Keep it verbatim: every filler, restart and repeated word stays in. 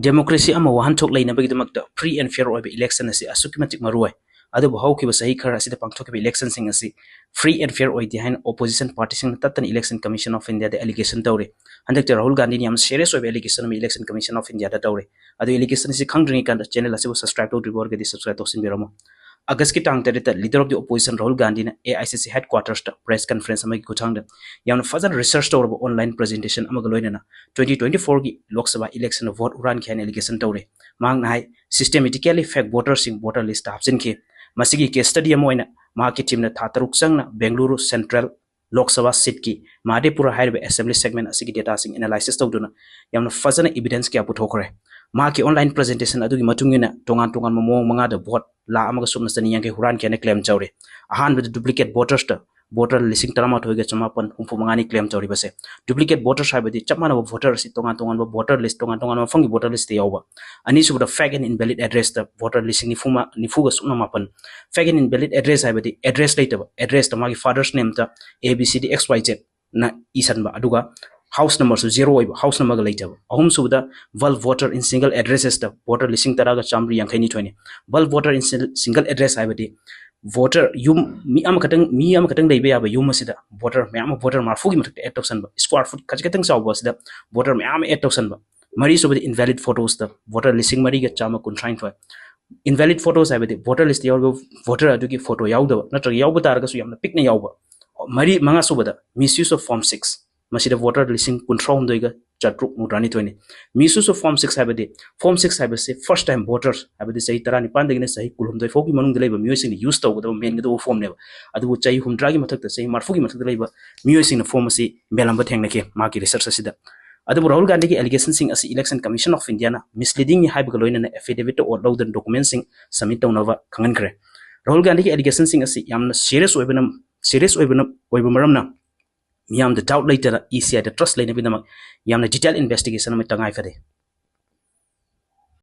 Democracy ꯑꯃ ꯋꯥꯍꯟꯊꯣꯛ ꯂꯩꯅꯕꯒꯤꯗꯃꯛꯇ free and fair ꯑꯣꯏꯕ election ꯑꯁꯤ ꯑꯁꯨꯛꯀꯤ ꯃꯇꯤꯛ ꯃꯔꯨ ꯑꯣꯏ꯫ ꯑꯗꯨꯕꯨ ꯍꯧꯈꯤꯕ ꯆꯍꯤ ꯈꯔ ꯑꯁꯤꯗ ꯄꯥꯡꯊꯣꯛꯈꯤꯕ electionꯁꯤꯡ ꯑꯁꯤ free and fair ꯑꯣꯏꯗꯦ ꯍꯥꯏꯅ opposition partyꯁꯤꯡꯅ ꯇꯠꯇꯅ Election Commission of Indiaꯗ allegation ꯇꯧꯔꯤ꯫ ꯍꯟꯗꯛꯇꯤ ꯔꯥꯍꯨꯜ ꯒꯥꯟꯙꯤꯅ ꯌꯥꯝ serious ꯑꯣꯏꯕ allegation ꯑꯃ Election Commission of Indiaꯗ ꯇꯧꯔꯤ꯫ ꯑꯗꯨ allegation ꯑꯁꯤ ꯈꯪꯗ꯭ꯔꯤꯉꯩ ꯀꯥꯟꯗ channel ꯑꯁꯤꯕꯨ subscribe ꯇꯧꯗ꯭ꯔꯤꯕ ꯑꯣꯏꯔꯒꯗꯤ subscribe ꯇꯧꯁꯤꯟꯕꯤꯔꯝꯃꯣ꯫ Augustꯀꯤ ꯇꯥꯡ ꯇꯔꯦꯠꯇ leader of the opposition Rahul ꯒꯥꯟꯙꯤꯅ AICC headquartersꯇ press conference ꯑꯃꯒꯤ ꯈꯨꯠꯊꯥꯡꯗ ꯌꯥꯝꯅ ꯐꯖꯅ research ꯇꯧꯔꯕ online presentation ꯑꯃꯒ ꯂꯣꯏꯅꯅ twenty twenty fourꯒꯤ Lok Sabha electionꯗ vote ꯍꯨꯔꯥꯟꯈꯤ ꯍꯥꯏꯅ allegation ꯇꯧꯔꯤ꯫ ꯃꯍꯥꯛꯅ ꯍꯥꯏ, systematically fake voterꯁꯤꯡ voter listꯇ ꯍꯥꯞꯆꯤꯟꯈꯤ꯫ ꯃꯁꯤꯒꯤ case study ꯑꯃ ꯑꯣꯏꯅ ꯃꯍꯥꯛꯀꯤ teamꯅ ꯊꯥ ꯇꯔꯨꯛ ꯆꯪꯅ ꯕꯦꯡꯒꯂꯨꯔꯨ central ꯂꯣꯛ ꯁꯚꯥ seatꯀꯤ ꯃꯍꯥꯗꯦꯄꯨꯔ ꯍꯥꯏꯔꯤꯕ assembly segment ꯑꯁꯤꯒꯤ dataꯁꯤꯡ analysis ꯇꯧꯗꯨꯅ ꯌꯥꯝꯅ ꯐꯖꯅ evidence ꯀꯌꯥ ꯄꯨꯊꯣꯛꯈ꯭ꯔꯦ꯫ ꯃꯍꯥꯛꯀꯤ online presentation ꯑꯗꯨꯒꯤ ꯃꯇꯨꯡ ꯏꯟꯅ ꯇꯣꯉꯥꯟ ꯇꯣꯉꯥꯟꯕ ꯃꯑꯣꯡ ꯃꯉꯥꯗ vote ꯂꯥꯈ ꯑꯃꯒ ꯁꯨꯞꯅ ꯆꯅꯤ ꯌꯥꯡꯈꯩ ꯍꯨꯔꯥꯟꯈꯤ ꯍꯥꯏꯅ claim ꯇꯧꯔꯤ꯫ ꯑꯍꯥꯟꯕꯗ duplicate votersꯇ voter ꯂꯤꯁꯤꯡ ꯇꯔꯥꯃꯥꯊꯣꯏꯒ ꯆꯃꯥꯄꯟ ꯍꯨꯝꯐꯨ ꯃꯉꯥꯅꯤ claim ꯇꯧꯔꯤꯕꯁꯦ꯫ Duplicate voters ꯍꯥꯏꯕꯗꯤ ꯆꯞ ꯃꯥꯟꯅꯕ voter ꯑꯁꯤ ꯇꯣꯉꯥꯟ ꯇꯣꯉꯥꯟꯕ voter list, ꯇꯣꯉꯥꯟ ꯇꯣꯉꯥꯟꯕ ꯃꯐꯝꯒꯤ voter listꯇ ꯌꯥꯎꯕ꯫ ꯑꯅꯤꯁꯨꯕꯗ fake and invalid addressꯇ voter ꯂꯤꯁꯤꯡ ꯅꯤꯐꯨ ꯃ-, ꯅꯤꯐꯨꯒ ꯁꯨꯞꯅ ꯃꯥꯄꯟ꯫ Fake and invalid address ꯍꯥꯏꯕꯗꯤ address ꯂꯩꯇꯕ, addressꯇ ꯃꯥꯒꯤ father's nameꯇ A B C D X Y Z ꯅ ꯏꯁꯟꯕ, ꯑꯗꯨꯒ house numberꯁꯨ zero ꯑꯣꯏꯕ, house numberꯒ ꯂꯩꯇꯕ꯫ ꯑꯍꯨꯝꯁꯨꯕꯗ bulk voter in single addressesꯇ voter ꯂꯤꯁꯤꯡ ꯇꯔꯥꯒ ꯆꯥꯝꯃꯔꯤ ꯌꯥꯡꯈꯩ ꯅꯤꯊꯣꯏꯅꯤ꯫ Bulk voter in sil-, single address ꯍꯥꯏꯕꯗꯤ voter ꯌꯨꯝ ꯃꯤ ꯑꯃꯈꯛꯇꯪ, ꯃꯤ ꯑꯃꯈꯛꯇꯪ ꯂꯩꯕ ꯌꯥꯕ ꯌꯨꯝ ꯑꯁꯤꯗ voter ꯃꯌꯥꯝ ꯑꯃ, voter ꯃꯔꯐꯨꯒꯤ ꯃꯊꯛꯇ add ꯇꯧꯁꯟꯕ, square foot ꯈꯖꯤꯛ ꯈꯛꯇꯪ ꯆꯥꯎꯕ ꯑꯁꯤꯗ voter ꯃꯌꯥꯝ ꯑꯃ add ꯇꯧꯁꯟꯕ꯫ ꯃꯔꯤꯁꯨꯕꯗꯤ invalid photosꯇ voter ꯂꯤꯁꯤꯡ ꯃꯔꯤꯒ ꯆꯥꯝꯃ ꯀꯨꯟꯊ꯭ꯔꯥ ꯅꯤꯊꯣꯏ꯫ Invalid photos ꯍꯥꯏꯕꯗꯤ voter listꯇ ꯌꯥꯎꯔꯤꯕ voter ꯑꯗꯨꯒꯤ photo ꯌꯥꯎꯗꯕ ꯅꯠꯇ꯭ꯔꯒ ꯌꯥꯎꯕ ꯇꯥꯔꯒꯁꯨ ꯌꯥꯝꯅ ꯄꯤꯛꯅ ꯌꯥꯎꯕ꯫ ꯃꯔꯤ, ꯃꯉꯥꯁꯨꯕꯗ misuse of form six, ꯃꯁꯤꯗ voter ꯂꯤꯁꯤꯡ ꯀꯨꯟꯊ꯭ꯔꯥ ꯍꯨꯝꯗꯣꯏꯒ ꯆꯥꯇ꯭ꯔꯨꯛ ꯃꯧꯗ꯭ꯔꯥ ꯅꯤꯊꯣꯏꯅꯤ꯫ Misuse of form six ꯍꯥꯏꯕꯗꯤ, form six ꯍꯥꯏꯕꯁꯤ first time voters ꯍꯥꯏꯕꯗꯤ ꯆꯍꯤ ꯇꯔꯥꯅꯤꯄꯥꯟꯗꯒꯤꯅ ꯆꯍꯤ ꯀꯨꯟꯍꯨꯝꯗꯣꯏ ꯐꯥꯎꯒꯤ ꯃꯅꯨꯡꯗ ꯂꯩꯕ ꯃꯤꯑꯣꯏꯁꯤꯡꯅ use ꯇꯧꯒꯗꯕ, ꯃꯦꯟꯒꯗꯕ formꯅꯦꯕ꯫ ꯑꯗꯨꯕꯨ ꯆꯍꯤ ꯍꯨꯝꯗ꯭ꯔꯥꯒꯤ ꯃꯊꯛꯇ, ꯆꯍꯤ ꯃꯔꯐꯨꯒꯤ ꯃꯊꯛꯇ ꯂꯩꯕ ꯃꯤꯑꯣꯏꯁꯤꯡꯅ form ꯑꯁꯤ ꯃꯦꯜꯂꯝꯕ ꯊꯦꯡꯅꯈꯤ ꯃꯍꯥꯛꯀꯤ research ꯑꯁꯤꯗ꯫ ꯑꯗꯨꯕꯨ ꯔꯥꯍꯨꯜ ꯒꯥꯟꯙꯤꯒꯤ allegationꯁꯤꯡ ꯑꯁꯤ Election Commission of Indiaꯅ misleadingꯅꯤ ꯍꯥꯏꯕꯒ ꯂꯣꯏꯅꯅ affidavitꯇ ꯑꯣꯠ ꯂꯧꯗꯨꯅ documentꯁꯤꯡ submit ꯇꯧꯅꯕ ꯈꯪꯍꯟꯈ꯭ꯔꯦ꯫ ꯔꯥꯍꯨꯜ ꯒꯥꯟꯙꯤꯒꯤ allegationꯁꯤꯡ ꯑꯁꯤ ꯌꯥꯝꯅ serious ꯑꯣꯏꯕꯅ, serious ꯑꯣꯏꯕꯅ, ꯑꯣꯏꯕ ꯃꯔꯝꯅ ꯃꯤꯌꯥꯝꯗ doubt ꯂꯩꯇꯅ ECIꯗ trust ꯂꯩꯅꯕꯒꯤꯗꯃꯛ ꯌꯥꯝꯅ detail investigation ꯑꯃ ꯇꯉꯥꯏ ꯐꯗꯦ꯫